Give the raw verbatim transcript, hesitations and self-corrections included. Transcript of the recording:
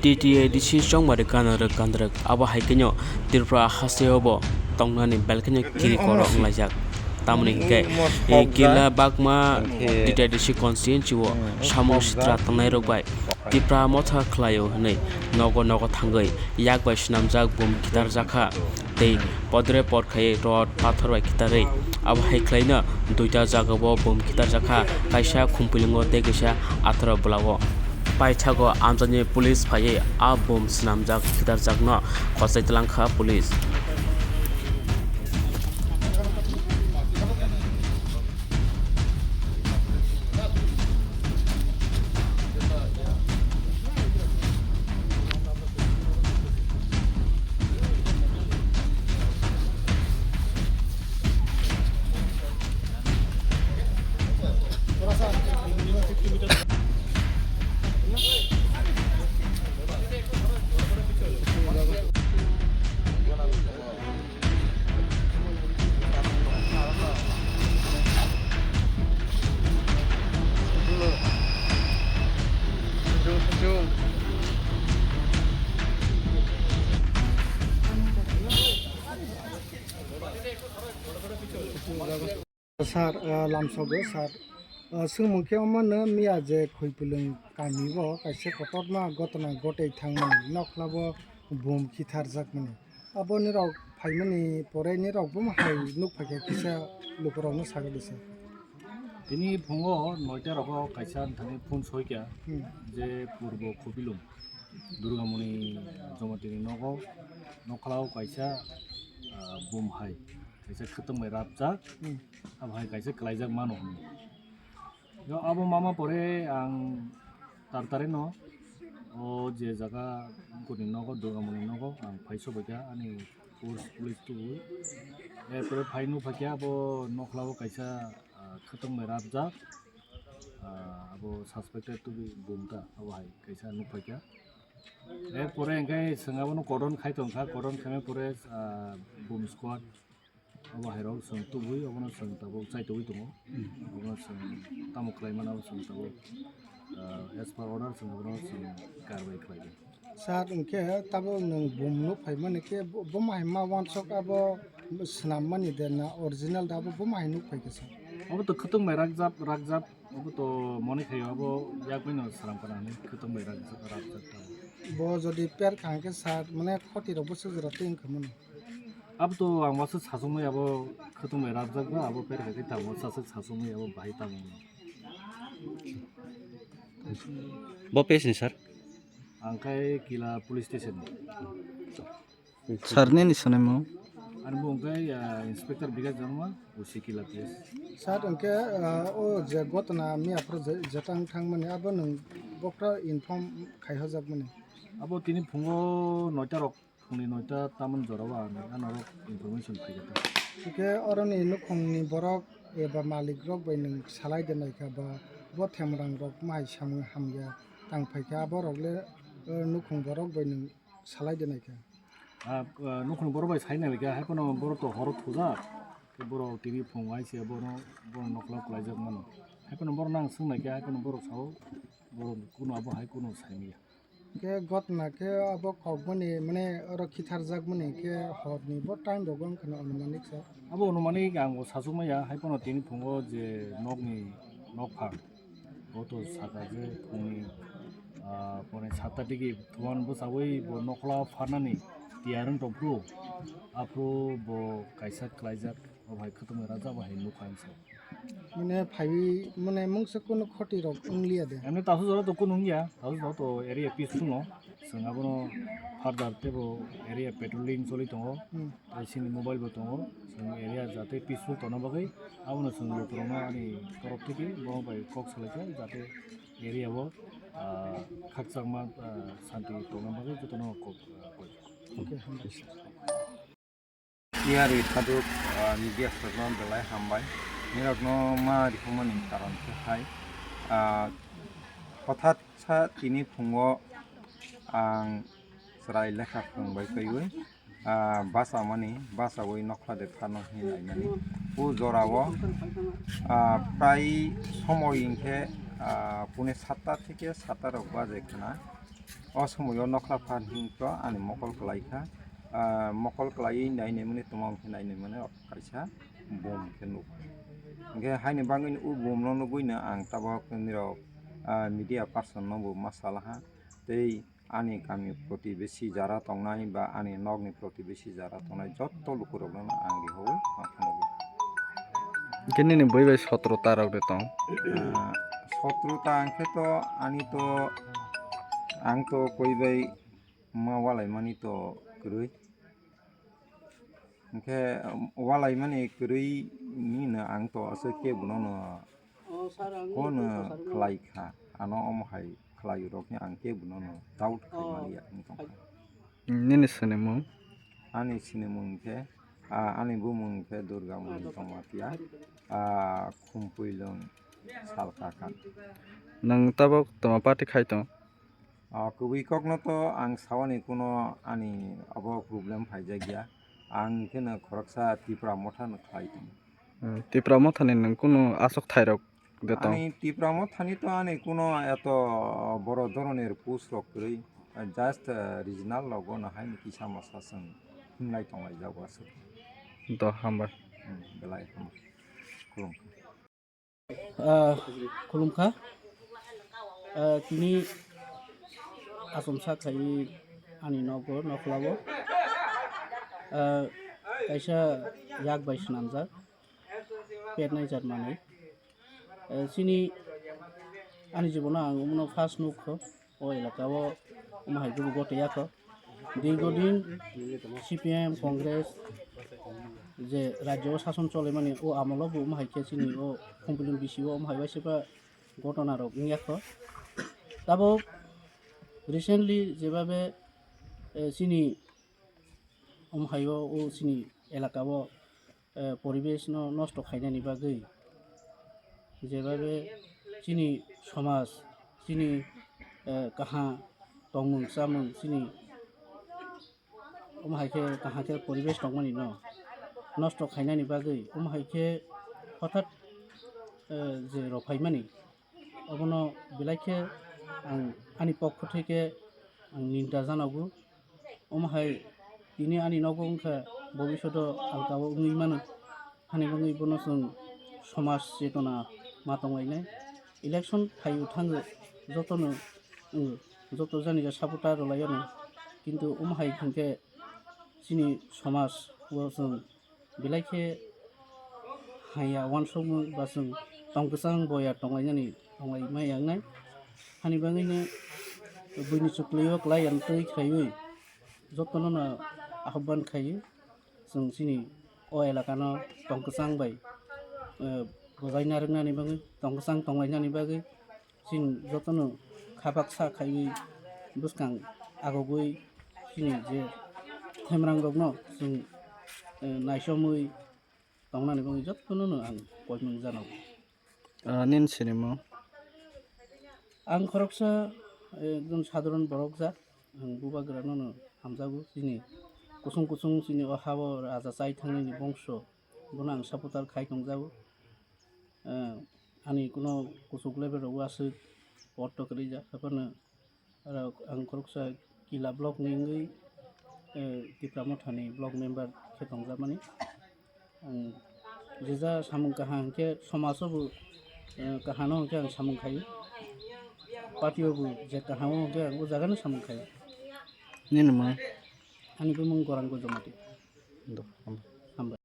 T T A D C chongmari kanarwk kanrwk, abo hai kheno Tripura hasteo bo tongnani belkheno kiri koro wnglaijak. Tamoni hinkhe, eh, kila bakma T T A D C constituency o samung sitra tongnairok bai Tipra motha khlaio hwnwi nogo nogo thangwi yak bai swnamjak bum khitarjakha. Tei podre pod khaiwi rod pathor bai khitarwi abo hai khlaino duita jagao bum khitarjakha, kaisa Khumpuilingo tei kaisa Atharo Bwlao. Paithago amchaini police phaiwi a bum swnamjak khitarjakno khosai twlangkha police. Sir, ah, lamsogo, sir. Ah, swngmung khe omo no miya je Khumpuiling kami o kaisa kotorma gotna gotwi thangmani, nokla bo bum khitharjakmani. Abo nirok phaimani pore nirok bomo hai nuk phaikha kisa lukurokno sagadi, sir. Tini phungo noita rogo kaisa thani phone soikha Hmm. je Purbo Khumpuiling Durgamoni Jomatini nogo nokla o kaisa, ah, bum hai. Kaisa khwtwng bai rapjak, Hmm. abo hai kaisa kwlaijak mano hwnwi. Yo, abo mama pore ang tartare no, o je jaga boni nogo, Durgamoni nogo, ang phai sobaikha ani force police tubui. Erpore phai nuk phaikha abo nokla o kaisa, ah, khwtwng bai rapjak, ah, abo suspected tubui bumta, abo hai kaisa nuk phaikha. Erpore hingke chwng abono cordon khai tongkha, cordon khaima pore, ah, bum squad. Obo hairok chwng tubui, obono chwng tabuk chaitugwi tongo. Obono chwng tamo khlai mano, obo chwng tabuk, ah, as per order chwng obono chwng karbai khlai di. Sir, hwnkhe tabuk nwng bum nuk phaimani khe bo, bo mahai ma wansok abo swnammani de na original da abo bo mahai nuk phaikha sir? Obo to khwtwng bai rakjak, rakjak, obo to moni khaio abo yakbai no swnam kana hinwi khwtwng bai rakjak, rakjak tabuk. Bo jodi per kha hwnkhe sir, mane khoti rok bo sujura tei wngkha mano. Abo to ang wansuk sasukmani abo khwtwng bai rapjak ba abo per kha khe tamo sasuk sasukmani abo bahai tamo. Bo page ni sir? Ang khai Kila police station ni. Sir nini sanaimung? Ani bo hwnkhe, ah, Inspector Bikash Debbarma, O C Kila P S. Sir, hwnkhe, ah, o je gotna miya phuru je, jeta wng thangmani abo nwng bokra inform khai hojakmani? Abo tini phungo noita rok Phungni noita tamoni jorao ang anorok information phaikha ta. Hwnkhe oroni nukhungni borok eba malik rok bai nwng salai de naikha ba bo themrang rok mahai samung hamya tang phaikha, borok le, eh, nukhung borok bai nwng salai de naikha. Ah, ah, nukhung borok bai sai naikha, haiphano borok to horo thujak, khe borok tini phung hai se bono, bono nokla kwlaijak mano. Haiphano borok nang swng naikha, haiphano borok sao, borok kuno abo hai kuno saimaya. Khe gotna khe abo kokmani, mane, oro khitharjakmani khe horni bo time rogo wngkha na anumanik sa. Abo anumanik ang bo sachukmaya, haiphano tini phungo je nokni nokphang, bo to saka je phungni, ah, pone satta digi thuan bwchawi bo nokla pharnani tiyar wng tongphuru, aphuru bo kaisa klaijak. O bhai, khwtwmwi rajak bo hai nukha ang se. Mane phaiwi, mane mungsa kunu khoti rok wngliya de? Emni tasu jora to kunu wngya, tasu jora to area peaceful no. Chwng abono further tebo area patrolling choli tongo. Hmm. Tai sini mobile bo tongo. Chwng area jate peaceful tongna bagwi abono chwng lukurokno ani torop theke bo bai kok salaikha jate area bo, ah, khakchangma, ah, santi tongna bagwi jotono kok, ah, koi. Okay, hambai. Tiyari thaduk, ah, media rokno belai hambai. Nirokno ma rikmani karon khe hai, ah, hothat sa tini phungo ang chwrai lekha phwrwng bai twiwi, ah, bachamani, bachawi nokha de phano hinwi naimani. O jorao, ah, prai somoi hinkhe, ah, pune satta theke satta rok baje khna. O somoio nokla phan hwnwi khe ani mokol kwlai kha. Ah, mokol kwlaiwi nai nai mani tongma hwnkhe nai nai mani kaisa bum khe nuk. Hwnkhe haini bagwino o bumno nugwino ang tabuk nirok, ah, media person no bo ma salaha. Tei ani kami protibesi jara tongnai ba ani nokni protibesi jara tongnai jotto lukurokno ang rihowi ma phunukgo. Hwnkhe nini bui bai sotro ta rok de tong? Ah, sotro ta hwnkhe to ani to, ang to koi bai ma walaimani to kwrwi. Hwnkhe, um, walaimani kwrwi nino ang to aswk kebo nono phone khlai kha. Ano omo hai khlai rokni ang kebo nono doubt khai maliya wng tong kha. Nini sinimung? Ani sinimung khe, ah, ani bumung khe Durga Moni Tongma Tia, ah, Khumpui Lung Salka Khan. Nwng tabuk toma party khai tong? Ah, kubui kokno to ang sawani kuno ani abo problem phaijak ya. Ang kheno khoroksa Tipra Motha no khlai tong. Hmm, Tipra Motha ni nwng kunu aswk thairok de tong? Ani Tipra Motha ni to ani kuno eto boro doroner post rok kwrwi, just, eh, regional rogo no hai ni kisa masa swng hinglai tonglai jago aswk. Do hambai. Hmm, belai hambai. Khulumkha. Ah, khulumkha. Ah, tini achomsa khlaiwi ani nogo, nokhla o. Ah, kaisa yak bai swnamjak, petnai jat manwi. Ah, chini ani jibono ang omono first nukho. O elaka o omo hai khe bo gotoi ya kho. Dirghodin C P M, Congress je rajyo o sason cholaimani o amolo bo omo hai khe chini o Khumpui Lung B C o omo hai bai se ba gotona rok wng ya kho. Tabuk recently jebabe, eh, chini omo hai o, o chini elaka o eh, poribesh no nosto khainani bagwi, jebabe chini somaj, chini, eh, kaha tongmung chamung, chini omo hai khe kaha khe poribesh tongmani no nosto khainani bagwi, omo hai khe hothat, eh, je rw phaimani, obono belai khe ang ani pokho thwi khe ang ninda janago. Omo hai tini ani nogo wngkha bobishoto alkao wngwi mano. Hani bagwi bono chwng somaj chetona ma tonglainai. Election phaiwi thango jotono, wng, joto jani ja supporter rwlaiyano. Kintu omo hai hinkhe chini somaj o chwng belai khe haya uansukmung ba chwng tong kwchang boya tonglainani tonglai ma yangnai. Hani bagwino buini chuklio kwlai ang twi khaiwi jotono no ahobban khaio. Chwng chini o elakano tong kwchang bai, eh, bwjai narwknani bagwi, tong kwchang tonglainani bagwi chwng jotono kha baksa khaiwi bwskang agogwi chini je themrangrokno chwng, eh, naisomwi tongnani bagwi jotono no ang koimung janago. Ah, nini sinimung? Ang khoroksa, eh, ekjon sadharon borok jak. Ang bubagrano no hamjago. Chini kusung kusung chini o ha-o raja chai thangnani bongso, bono ang supporter khai tongjago. Eh, ani kuno kuchuk level rogo aswk post to kwrwi jak, haphano aro ang khoroksa Kila block ni wngwi, eh, Tipra Mothani block member khe tongjakmani. Ang jesa samung kaham hwnkhe somajo bo, eh, kaham no hwnkhe ang samung khaio. Party o bo je kaham o hwnkhe ang o jaga no samung khaio. Nini mung? Ani bumung Gorang Gojomati. Do, hambai. Hambai.